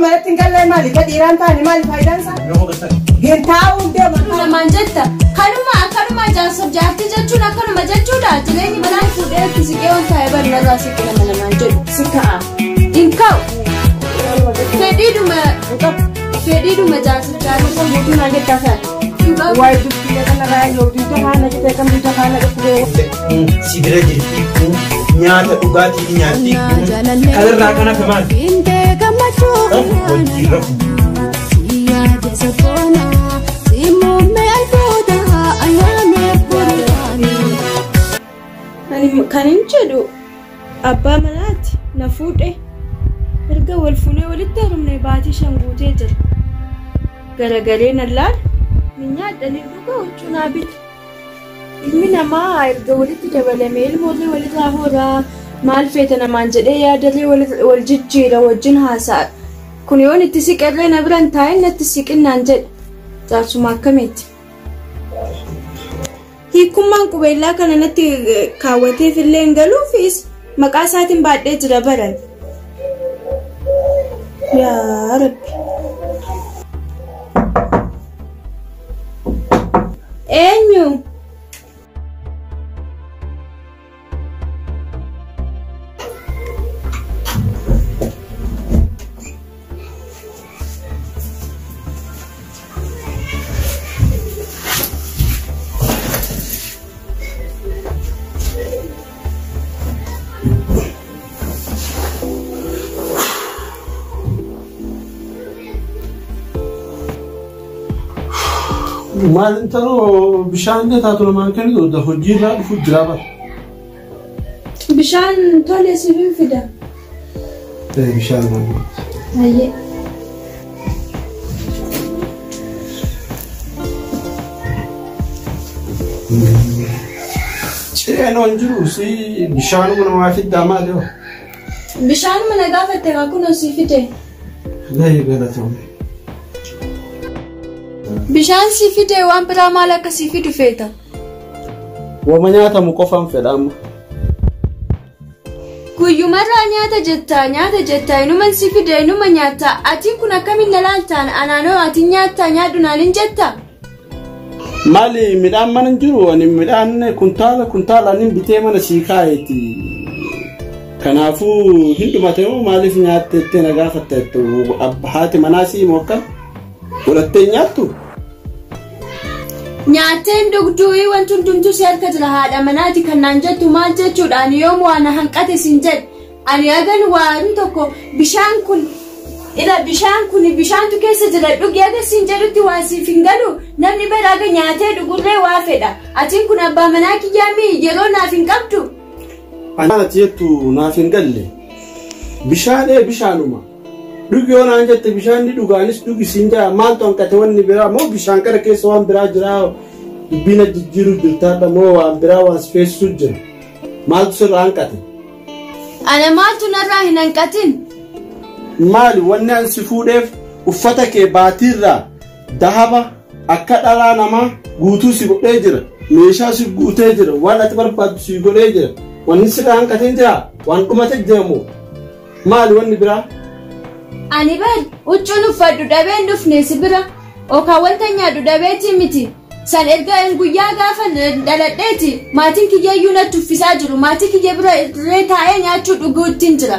Manatti hin galle maali? Gadi dhiiraan taane maali faayidaan isaa? Hin taa'uun deema. Namaan jetta. Kanuma akkanuma jaarsaaf jaartii jechuun akkanuma jechuudha. Jireenyi manaan fuudhee itti siqee ol taa'ee barnarraa siqee nama namaan jedhu. Si ka'a. Hin ka'u. Fedhiidhuma jaarsaaf jaartii. Guutuu naan jettaa sana. Hin qabu. Waa'ee dubbii kanarraa yoo duuta faana jettee kam duuta faana dhukkubee. Si bira jirti nyaata dhugaatii ni nyaatti kanarraa kan hafe maali? Hojii rafu. Ani kan hin jedhu abbaa manaati na fuudhe erga wal fuunee walitti heerumne baatii 5 guutee jira. Garagalee nan laala ni nyaadha ni dhuga huccuu naa bita. Ilmi namaa erga walitti dabalamee ilmoollee walirraa horaa maal feeta namaan jedhee yaadallee wal jijjiira wajjin haasa'a. Kun yoon itti siqellee na bira hin taa'in natti siqinnaan jedha. Jaarsuma akkamiiti? Hiikummaan qubeellaa kana natti kaawwateef illee hin galuufis maqaa isaatiin baadhee jira baran. Yaa Rabbi. Eenyu? Maal intaloo bishaan illee taatu namaan kennitu hojiirraa dhufu jira bara. Bishaan tole siif hin fida. Bishaan maal? Hayyee. Cireen hin jiru si bishaanuma namaa fiddaa maali hoo? Bishaanuma na gaafatte kaa kunoo sii fide. Gahee galatoome. Bishaan sii fide waan biraa maal akka sii fidu feeta? Wama nyaatamu qofaan fedha amma. Guyyumarraa nyaata jettaa inuman si fide inuma nyaatta atiin kun akkamiin na laaltaan anaanoo atiin nyaattaa nyaadhu naan hin jettaa? Maali midhaan mana hin jiru ani midhaan kuntaalaan hin bitee mana sii kaa'eeti. Kanaafuu hin dhumate moo maaliif nyaatte jettee na gaafatte haati manaa sii moo akkam godhattee hin nyaattu? Nyaateen dhugduu wanti hundumtuu si harka jira haadha manaati kan naan jettu maal jechuudha ani yoom waan hanqate siin jedhe ani hagan waan tokko bishaan kun ila bishaan kun bishaantu keessa jira dhugi haga siin jedhutti waa siif hin galu namni bara haga nyaatee dhugullee waa fedha atiin kun abbaa manaa kiyyaamii yeroo naaf hin qabdu. Ani ati jettu naaf hin galle bishaan bishaanuma. Dhugi yoo naan jette bishaan ni dhugaanis dhugi siin jira maaltu hanqate wanni biraa moo bishaan kana keessa waan biraa jira dubbiin jijjiiruu jirtaadha moo waan biraa waan si feesisuu jira maaltu sirraa hanqate? Ana maaltu narraa hin hanqatin? Maali wanni an si fuudheef uffata kee baatiirraa dahaba akka dhalaa namaa guutuu si godhee jira meeshaa si guutee jira waan ati barbaaddu si godhee jira wanni sirraa hanqateen jira waan dhumate jira moo maali wanni biraa? Ani bar huccuun uffadhu dhabee hin dhufne si bira yookaan wanta nyaadhu dhabeetii miti. San erga guyyaa gaafa dhaladheeti maatiin kiyyayyuu natti uffisaa jiru maatii kiyya bira illee taa'ee nyaachuu dhuguu ittiin jira.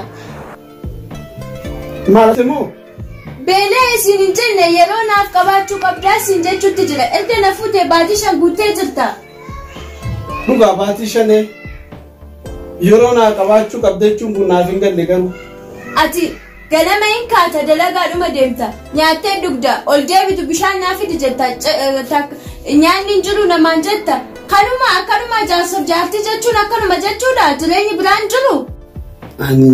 Maal moo? Beelee isin hin jenne yeroo naaf qabaachuu qabdaa isin jechuutti jira erga na fuute baatii 5 guuttee jirta. Dhugaa baatii 5 yeroo naa qabaachuu qabda jechuun kun naaf hin galle garuu. Ati ganama hin kaata dalagaadhuma deemta nyaattee dhugda ol deebitu bishaan naa fidi jetta nyaanni hin jiru namaan jetta kanuma akkanuma jaarsaaf jaartii jechuun akkanuma jechuudha jireenyi biraan jiru. Ani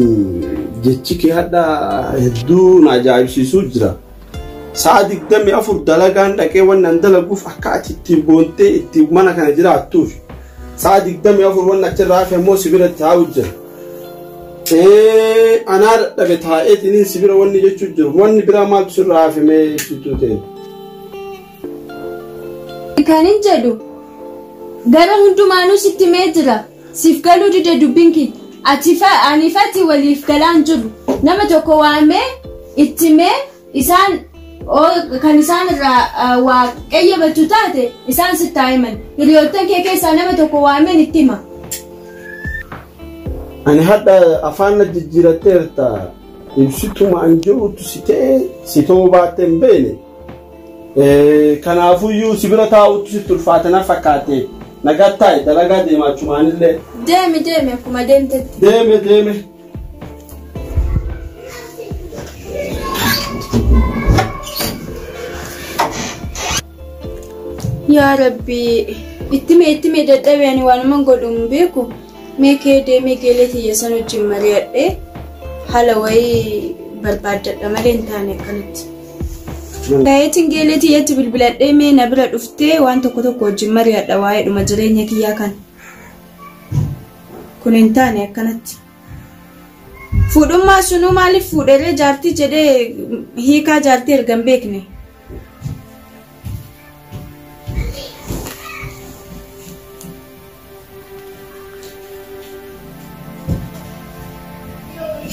jechi kee hadha hedduu na ajaa'ibsiisuu jira. Sa'a 24 dalagaan dhaqee waan an dalaguuf akka ati ittiin boontee ittiin mana kana jiraattuuf sa'a 24 waan achirraa hafe immoo si bira taa'u jira. Anaa dadhabe taa'eetiin si bira wanni jechuu jiru wanni biraa maaltu sirraa hafe mee ibsituu ta'e? Kan hin jedhu gara hundumaanuu sitti mee jira siif galuu dide dubbiin kee ati anifati waliif galaan jiru nama tokko waamee Itti himee isaan kan isaan irraa waa qayyabachuu taate isaan sitti haa himan. Hiriyoottan kee keessaa nama tokko waameen itti hima. Ani hadha afaan na jijjiiratteerta. Ibsituma an jirutu si ta'e si ta'uu baatte hin beekne. Kanaafuyyuu si bira taa'utu sitti ulfaate na fakkaate. Nagaa taa'i dalagaa deemaa achumaanillee. Deemi deemi akkuma deemtetti. Deeme deeme. Yaa Rabbi itti mee itti mee dadhabee ani waanuman godhu hin beeku. Mee kee deemee geelee tiyya san wajjin mari'adhee haala wayii barbaaddadha malee hin taane akkanatti. Ka'eetiin geelee tiyyatti bilbiladhee mee na bira dhuftee waan tokko tokko wajjin mari'adha waa'ee dhuma jireenya kiyyaa kana. Kun hin taane akkanatti. Fuudhummaa sunuu maaliif fuudheree jaartii jedhee hiikaa jaartii erga hin beekne.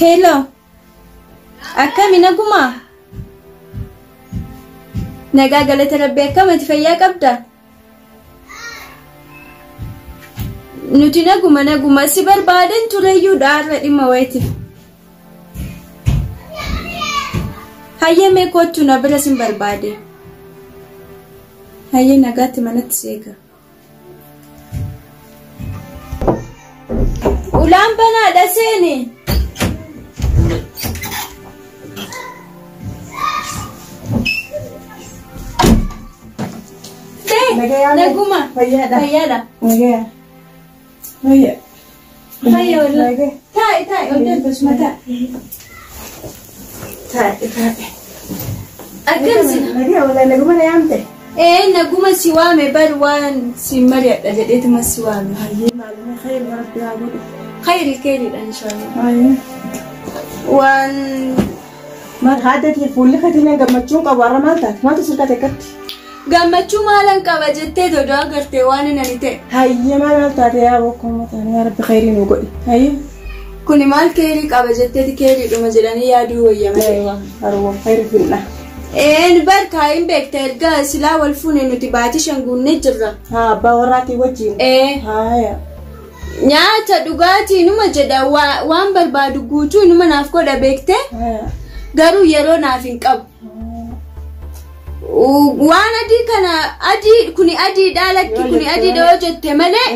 Hello. Akkami nagumaa? Nagaa galata Rabbii akkamati fayyaa qabda? Nuti naguma naguma si barbaadan tureyyuu har'a dhimma wayiitiif. Hayyee mee kottu na bira sin barbaade. Hayyee nagaatti manatti si eega. Ulaan banaadha seeni. Naguma. Fayyaadha. Fayyaadha. Nagaya. Fayya. Fayya wallahi. Taa'i taa'i ol darbasuma taa'i. Taa'i taa'i. Akkam si? Nagaya wallahi naguma na yaamte. Naguma si waame bar waan si mari'adha jedheetuma si waame. Hayyee maaluma khayr rabbi haa godhu. Khayri khayriidha inshallah. Hayyee. Waan Maal haadha fuulli keetiin gammachuun qabu har'a maal taate? Maaltu sirkate akkatti? Gammachuu maalan qaba jettee dodoo agartee waan hin ani ta'e. Hayyee maal maal taate yaa bokkoo taane yaa rabbi khayrii nu godhi. Hayyee. Kuni maal keerii qaba jetteeti keeriidhuma jedhanii yaaduu wayya malee. Haruma khayrii finna. Bar kaayin beekta erga silaa wal fuune nuti baatii shan guunnee jirra. Haa abbaa warraatii wajjin. Haaya. Nyaata dhugaatii numa jedha waan barbaadu guutuu numa naaf godha beekte. Garuu yeroo naaf hin qabu. Waan adii kana adii kuni adiidha lakki kuni adiidha yoo jette malee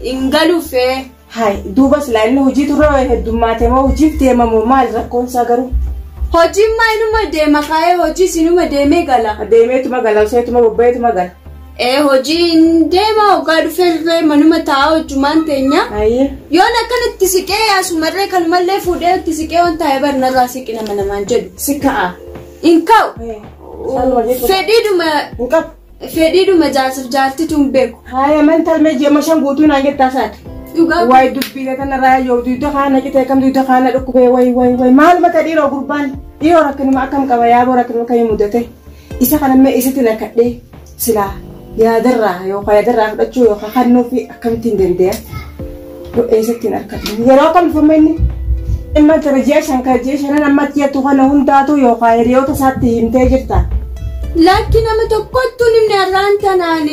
hin galuufee. Hayi duuba silaa inni hojii turre heddummaate moo hojiif deemamu maal rakkoon isaa garuu? Hojiin maa inuma deema kaayee hojiis inuma deemee gala. Deemeetuma gala oseetuma bobba'eetuma gala. Hojiin deema hoggaa dhufeerree manuma taa'aa hojjumaan teenya. Yoon akkanatti siqee asumarree kanumallee fuudhee itti siqee waan taa'ee barnarraa siqi nama namaan jedhu. Si ka'a. Hin ka'u. Fedhiidhuma jaarsaaf jaartitu hin beeku. Haaya mantal mee ji'a shan guutuu naan jettaa isaati. Wayi dubbii kanarraa yoo duyda kaana citee kam duyda kaana dhukkubee wayi wayi wayi maaluma ta'e dhiiroo gurbaan dhiiroo rakkinuma akkam qaba yaaboo rakkinuma akkamii mudate isa kana mee isatti nakadhee silaa yaadarraa yookaan yaadarraa fudhachuu yookaan kannuu fi akkamittiin dandeeya eessattiin harkadhu yeroo akkam dhufama inni. Dhimma tara ji'a shan kan ji'a shanan amma jettu kana hundaatu yookaan hiriyoota isaatti himtee jirta. Lakki nama tokkottu himne har'aan tanaan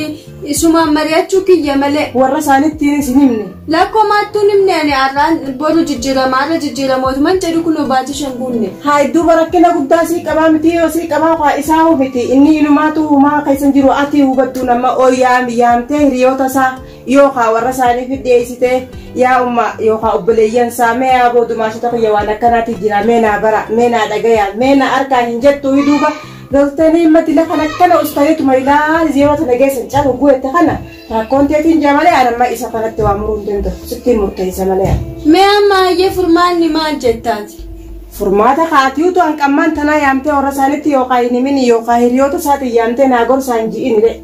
isumaan mari'achuu kiyya malee. Warra isaaniittiin isin himne. Lakkomaattuu himne ani har'aan boru jijjiirama har'a jijjiiramootuma jedhu kun baatii shan guunne. Haa duuba rakkina guddaa sii qabaa miti yoo sii qabaa waa isaa hoo miti inni inumaatu humaa keessan jiru ati hubattuu nama oo yaamtee hiriyoota isaa yookaan warra isaaniif dhiyeessitee yaa umma yookaan obboleeyyan isaa mee yaa boodumaashota kiyya waan akkanaati jira mee naa bara mee naa dhagaya mee naa harkaa hin jettu duuba. Galtanii mati lafa akkana ustaayetuma ilaali yeroo tana geessan caalu guutte kana rakkoon teetiin jaa malee ani amma isa kanatti waa muruu hin danda'u sittiin murteessa malee. Mee amma hayyee furmaanni maal jettaati? Furmaata kaatiyuutu hanqammaan tanaa yaamtee warra isaaniitti yookaan hin himin yookaan hiriyoota isaatiin yaamtee naa gorsaan ji'in illee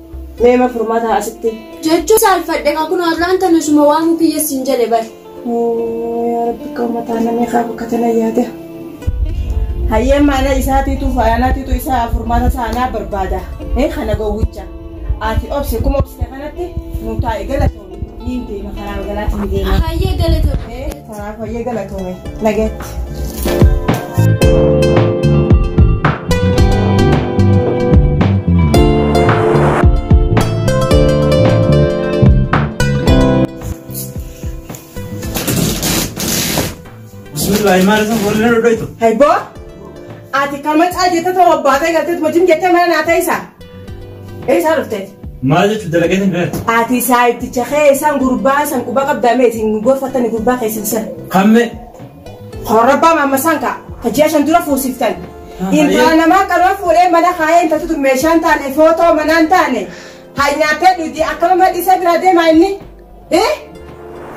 mee ma furmaata asitti. Jechuun saalfadhe kun har'aan tana suma waamuu kiyyeessin jedhe bari. Yaa Rabbi qaama namni qaabu katana yaade. Hayyee mana isaatiitu faayanaatiitu isaa furmaata saanaa barbaada. Kana gowwicha. Ati obse kuma obsite kanatti nu taa'e galatoome. Niin deema karaa magaalaatiin ni deema. Hayyee galatoome. Kanaaf hayyee galatoome. Nageetti. Maal isa warri na dhodhoitu? Hayboo ati kalma caal jettee too baatee galtee wajjin jettee mana naa ta'isa. Eessaa dhufteeti? Maal jechuun dalageetiin beektu? Ati saayibticha keessan gurbaa san quba qabdamee isin gorfatanii gurbaa keessan san. Kamme? Horrabbaa maamma san ka'a. Kaji'a shan dura fuusiftan. Intala namaa qalma fuudhee mana kaayee intalti tun meeshaan taane footoo manaan taane haa nyaattee dhugdi akkama dhiisee bira deemaa inni.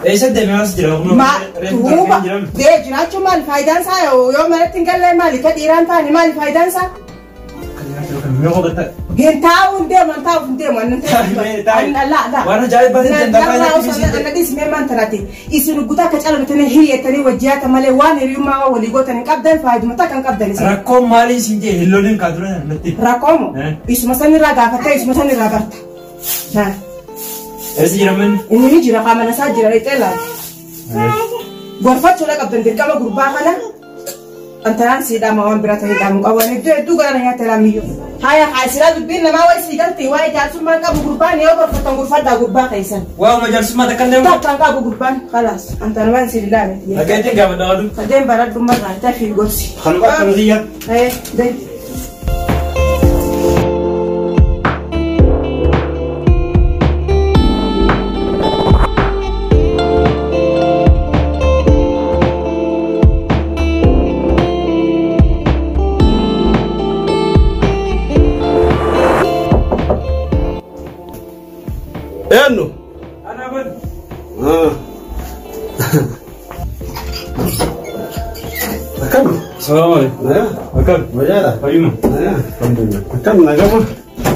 Eessa deemee as jira? Ma duuba dee jiraachuun maali faayidaan isaa yoo manatti hin galle maali ka dhiiraan taane maali faayidaan isaa? Hin taa'u hin deemu hin taa'u hin deemu Waan ajaa'ibaa ta'e danda'a. Isin guutaa akka caalmatanii hiriyettanii wajjiyaata malee waan hiriyummaa waan walii gootan hin qabdan faayiduma takka hin qabdan isin. Rakkoon maalii isin jee hin loliin kaa dura natti. Rakkoomo isuma san irraa gaafattee isuma san irraa barta. Eessa jira manni? Inni ni jira qaama isaa jira reexee laata. Gorfachuudha qabdan dirqama gurbaa kana. Antanaan siidhaama waan bira ta'e dhaamu qabu. Iddoo hedduu gara nyaata laammiyyuu. Haya haasiraa dubbiin namaa wayi sii galti waa'ee jaarsummaan qabu gurbaan yoo gorfatan gorfadhaa gurbaa keessan. Waa'uma jaarsummaa takka illee. Takka qabu gurbaan khalaas antanumaan sii laame. Dhaggeettiin gaafa dhawaatu. Sadeen baradhummaa tafii gorsi. Kanuma akkanuma Eh deem. Eenyu? Ana ban. Akkam? Salaam alaikum. Naya? Akkam? Wayyaadha? Fayyuma. Naya? Alhamdulillah. Akkam nagama?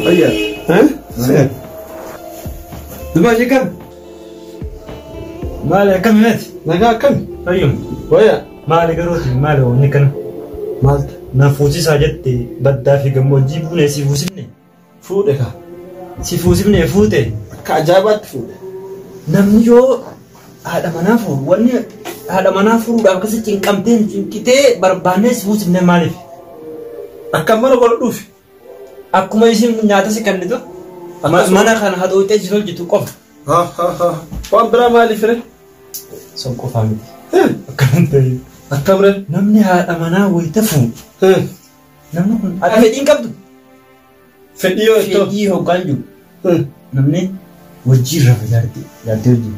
Fayyaa. Eh? Seen. Duba jekan. Maali akkam himati? Nagaa akkam? Fayyuma. Wayyaa? Maali garooti maali wanni kana? Maaltu? Na fuusisaa jette baddaa fi gammoojjii buune si fuusifne. Fuudhe kaa. Si fuusifne fuute. Akka ajaa'ibaatti fuudhe. Namni yoo haadha manaa fuudhu wanni haadha manaa fuudhuudhaaf akkasii cinqamtee cinqitee barbaannee si fuusifne maaliif? Akkam mana godhadhuufi? Akkuma isin nyaata si kennitu mana kana haxooxee si tolchitu qofa. Waan biraa maaliif ree? Sun qofaa miti. Akkam ta'e. Akkam ree? Namni haadha manaa wayita fuudhu. Namni kun haadha fedhii hin qabdu. Fedhii yoo ittoo? Fedhii hoggaan jiru. Namni wajjin rafa jaartii jaartii wajjin.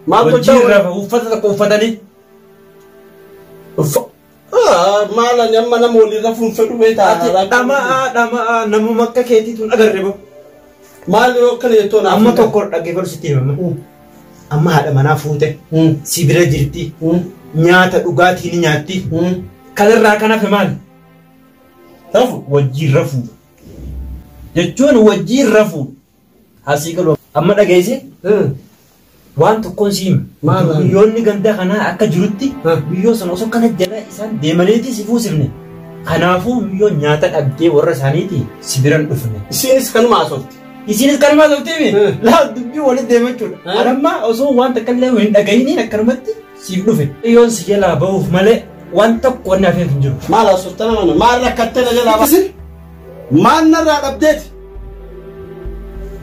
Maal gochaa Wajjin rafa uffata tokko uffatanii. Maal ani amma nama waliin rafuun fedhu beektaa? Dhama'aa dhama'aa namuma akka keetiitu hin agarre bo. Maal yoo akkana jettoo naaf Amma tokko dhaggeeffadhu sitti himama. Amma haadha manaa fuute. Si bira jirti. Nyaata dhugaatii ni nyaatti. Kanarraa kan hafe maali? Rafu? Wajjin rafuu. Jechuun wajjin rafuu. Asii galu amma dhageesse waan tokkoon si hima. Biyyoonni ganda kanaa akka jirutti biyyoo sana osoo kana jala isaan deemaniiti si fuusifne. Kanaafuu biyyoon nyaata dhabdee warra isaaniiti si biran dhufne. Isiinis kanuma haasofti. Isiinis kanuma haasofti mi? Laa dubbii walitti deema jechuudha. Anamma osoo waan takka illee hin dhagayiniin akkanumatti siif dhufe. Biyyoon si jalaa bahuuf malee waan tokko wanni hafeef hin jiru. Maal haasofta nama maal rakkattee na jalaa bahu? Maal narraa dhabdeeti?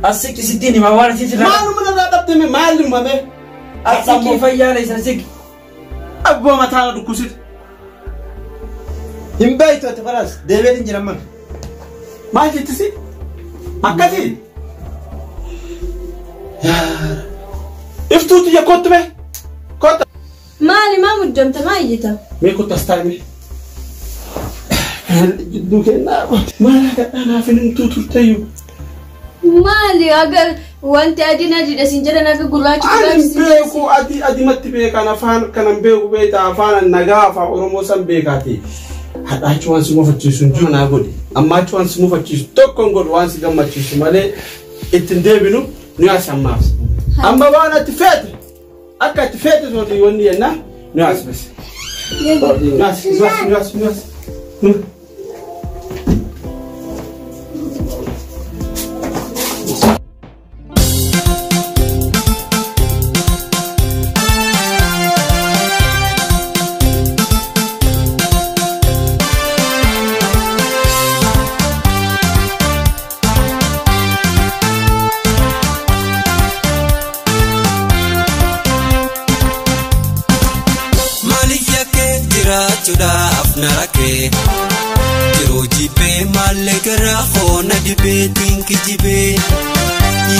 Asii sittiin himaa waan asiin sirraa. Maaluma narraa dhabde maal himame? Asii fayyaa isa siqi. Abboo mataa na dhukkubsite. Hin beektu ati faraas deebiin hin jiran mana. Maal jettisi? Akkasii? Iftuutu ija kottu mee? Kotta. Maali maa muddamta maa iyyita? Mee kottu as taa'e mee? Jidduu kennaa maal akka naaf hin himtuu turteyyuu. Maali aga wanti adiin adiidha siin jedhan akka gurraachi Ani beeku adii adimatti beekan afaan kanan beeku beekta afaan nagaa afaan Oromoo san beekaati. Hadhaachi waan si mufachiisu hin jiru naa godhi. Ammaachi waan si mufachiisu tokko hin godhu waan si gammachiisu malee ittiin deebinu nu as ammaaf. Amma waan ati feete akka ati feete sooti wanni jenna nu as bas. Nu as nu as nu as nu as. Maaliif Jiraachuudhaaf na rakkee yeroo jibbee maallee gara koona dibee tinki jibee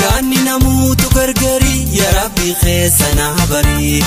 yaanni namuutu gargari yaa rabbi keessa na barii.